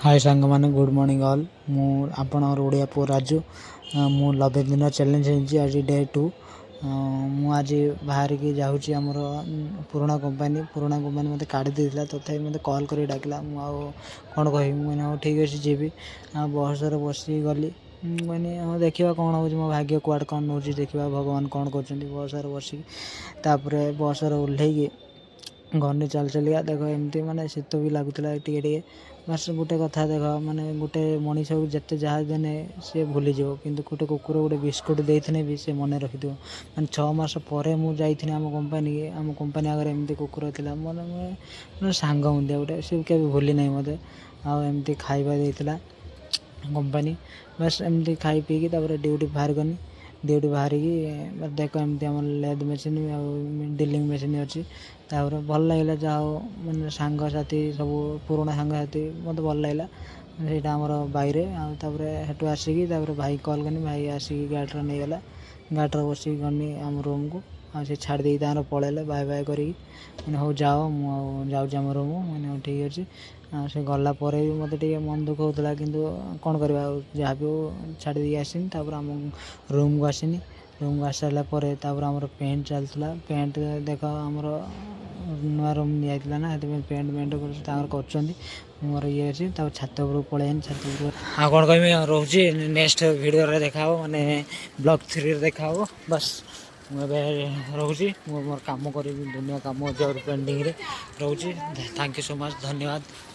ହାଏ ସାଙ୍ଗମାନେ, good morning all. ମୁଁ ଆପଣଙ୍କର ଓଡ଼ିଆ ପୁଅ ରାଜୁ। ମୁଁ 90 ଦିନ ଚ୍ୟାଲେଞ୍ଜ ହେଇଛି, ଆଜି ଡେ 2। ମୁଁ ଆଜି ବାହାରିକି ଯାଉଛି ଆମର ପୁରୁଣା କମ୍ପାନୀ। ପୁରୁଣା କମ୍ପାନୀ ମୋତେ କାଢ଼ି ଦେଇଥିଲା, ତଥାପି ମୋତେ କଲ୍ କରିକି ଡାକିଲା। ମୁଁ ଆଉ କ'ଣ କହିବି? ମୁଁ କହିନି, ହଉ ଠିକ୍ ଅଛି, ଯିବି। ଆଉ ବସ୍ରେ ବସିକି ଗଲି। ମୁଁ କହିନି, ହଁ, ଦେଖିବା କ'ଣ ହେଉଛି, ମୋ ଭାଗ୍ୟ କୁଆଡ଼େ କ'ଣ ନେଉଛି, ଦେଖିବା ଭଗବାନ କ'ଣ କରୁଛନ୍ତି। ବସ୍ରେ ବସିକି ତାପରେ ବସ୍ରେ ଓହ୍ଲେଇକି ଗନି ଚାଲି ଚାଲିକା। ଦେଖ, ଏମିତି ମାନେ ଶୀତ ବି ଲାଗୁଥିଲା ଟିକେ ଟିକେ। ବାସ୍, ଗୋଟେ କଥା ଦେଖ, ମାନେ ଗୋଟେ ମଣିଷକୁ ଯେତେ ଯାହା ଦେନେ ସିଏ ଭୁଲିଯିବ, କିନ୍ତୁ ଗୋଟେ କୁକୁର ଗୋଟେ ବିସ୍କୁଟ୍ ଦେଇଥିଲେ ବି ସେ ମନେ ରଖିଥିବ। ମାନେ 6 ମାସ ପରେ ମୁଁ ଯାଇଥିଲି ଆମ କମ୍ପାନୀକି। ଆମ କମ୍ପାନୀ ଆଗରେ ଏମିତି କୁକୁର ଥିଲା, ମାନେ ସାଙ୍ଗ ମଧ୍ୟ ଗୋଟେ, ସେ କେବେ ଭୁଲି ନାହିଁ ମୋତେ। ଆଉ ଏମିତି ଖାଇବା ଦେଇଥିଲା କମ୍ପାନୀ। ବାସ୍, ଏମିତି ଖାଇ ପିଇକି ତାପରେ ଡ୍ୟୁଟି ବାହାରି ଗନି। ଡ୍ୟୁଟି ବାହାରିକି ଦେଖ, ଏମିତି ଆମର ଲେଦ୍ ମେସିନ୍ ଆଉ ଡ୍ରିଲିଂ ମେସିନ୍ ଅଛି। ତାପରେ ଭଲ ଲାଗିଲା, ଯାହା ହଉ, ମାନେ ସାଙ୍ଗସାଥି ସବୁ, ପୁରୁଣା ସାଙ୍ଗସାଥି, ମୋତେ ଭଲ ଲାଗିଲା। ସେଇଟା ଆମର ବାଇରେ। ଆଉ ତାପରେ ସେଠୁ ଆସିକି ତାପରେ ଭାଇ କଲ୍ କଲି, ଭାଇ ଆସିକି ଗାଡ଼ିରେ ନେଇଗଲା। ଗାଡ଼ିରେ ବସିକି ଗନି ଆମ ରୁମ୍କୁ। ଆଉ ସେ ଛାଡ଼ି ଦେଇକି ତାଙ୍କର ପଳେଇଲେ ବାଏ ବାଏ କରିକି। ମାନେ ହଉ ଯାଅ, ମୁଁ ଆଉ ଯାଉଛି ଆମ ରୁମ୍। ମାନେ ହଉ ଠିକ୍ ଅଛି। ଆଉ ସେ ଗଲା ପରେ ବି ମୋତେ ଟିକେ ମନ ଦୁଃଖ ହେଉଥିଲା, କିନ୍ତୁ କ'ଣ କରିବା ଆଉ, ଯାହା ବି ହଉ, ଛାଡ଼ି ଦେଇକି ଆସିନି। ତାପରେ ଆମ ରୁମ୍କୁ ଆସିନି। ରୁମ୍କୁ ଆସି ସାରିଲା ପରେ ତାପରେ ଆମର ପେଣ୍ଟ ଚାଲିଥିଲା। ପେଣ୍ଟ ଦେଖ, ଆମର ନୂଆ ରୁମ୍ ନିଆଯାଇଥିଲା ନା, ସେଥିପାଇଁ ପେଣ୍ଟ ମେଣ୍ଟ ତାଙ୍କର କରୁଛନ୍ତି। ମୋର ଇଏ ଅଛି। ତାପରେ ଛାତ ଉପରକୁ ପଳେଇ। ଛାତ ଉପରକୁ ଆଉ କ'ଣ କହିବି? ଆଉ ରହୁଛି, ନେକ୍ସଟ ଭିଡ଼ିଓରେ ଦେଖା ହେବ, ମାନେ ବ୍ଲଗ୍ 3ରେ ଦେଖା ହେବ। ବାସ୍, ମୁଁ ଏବେ ରହୁଛି। ମୁଁ ମୋର କାମ କରିବି, ଦୁନିଆ କାମ ଅଛି ଆହୁରି ପେଣ୍ଡିଂରେ। ରହୁଛି, thank you so much, ଧନ୍ୟବାଦ।